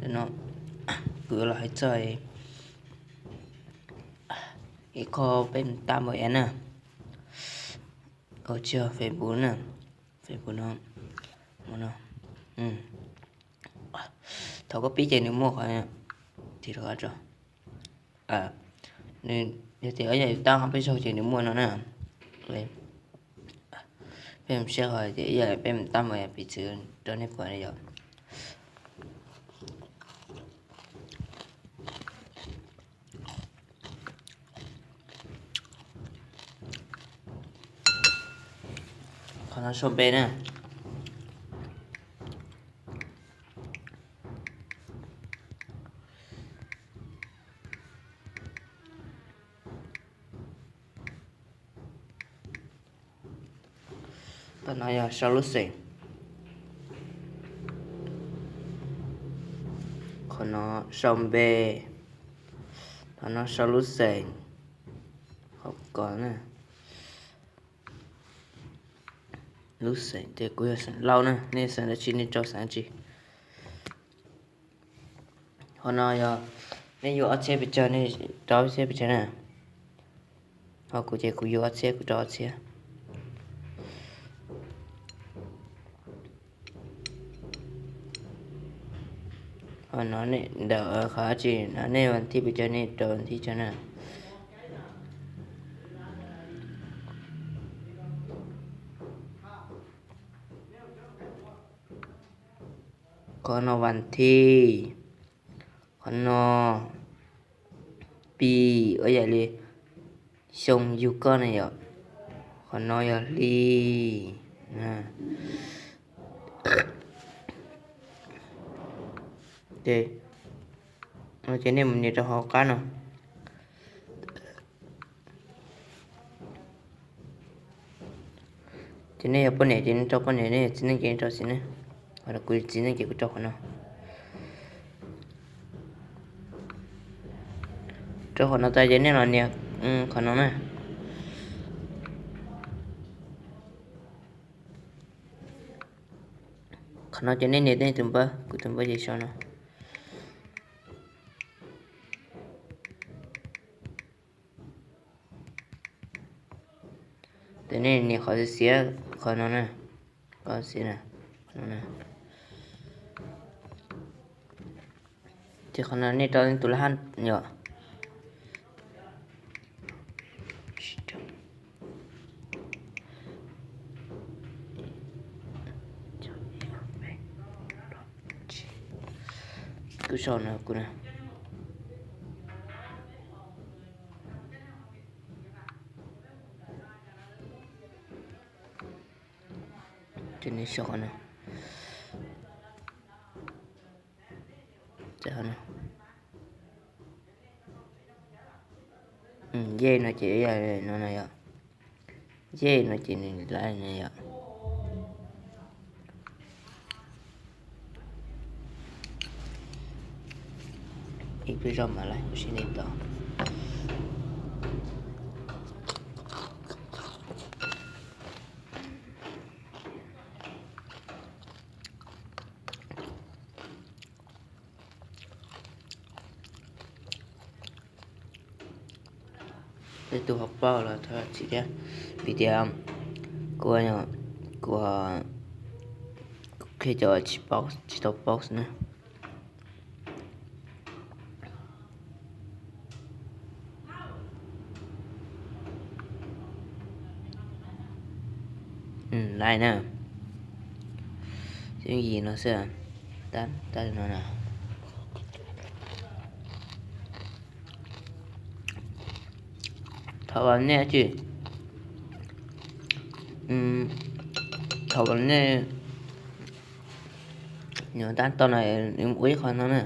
No kuv yuav los hais txog ib qho peb mus tab npau av na. Ua tsis yog Facebook na, Facebook no, no. Thaum koj pib ces nws muaj qhov, tiv rov qab tso. Nws, yog tias yog yus tab qhov peb zaug ces nws muaj no na. Peb mus saib qhov tias ib yam peb mus tab npau av piv txwv rau nej pom ne yom. Qhov no sau npe na. Qhov no yog sau lub xeem. Qhov no sau npe. Qhov no sau lub xeem. Qhov ko na, lub xeem ces kuv yog xeem Lauj na, nej xeem dab tsi nej rau xeem dab tsi. Qhov no yog nej yuav ob txhiab pes tsawg nej rau ob txhiab pes tsawg na. Ho kuv ces kuv yuav ob txhiab kuv rau ob txhiab. Ho no ntawm qhov dab tsi no nej vas thib pes tsawg nej rau vas thib tsawg na. Qhov no vas thib, qhov no pis, ua yam li xyoo yug koj na yom. Qhov no yog hli. Ces, ces nej mus nias rau hauv qab no. Ces nej yog poj niam ces nej rau poj niam, nej yog txiv neej ces nej rau txiv neej. Ho kuv txiv neej ces kuv rau qhov no. Rau qhov no tas ces nej los nias qhov no na. Qhov no ces nej nias nej tus npawb, kuv tus npawb ces sau no. Ces nej nias qhov xiav qhov no na, qhov xiav na, qhov no na. Ces qhov no nej rau nej tus laj hab yom. Kuv sau no kuv na. Ces nej sau qhov no. Yej no ces yog no na yom. Yej no ces nws laiv no yom. Ib pliag zog mam laiv kuv sib ntev tau. Tej tug ho paub los thov txim thiab, vim tias kuv, kuv, kuv qhia cov tsis paub, tsis tau paub xwb na. Laiv na, xyoo yim no xwb, tab tab no na. Thaum uas nej, thaum uas nej nyuam tab tom no, ua ib qho no na.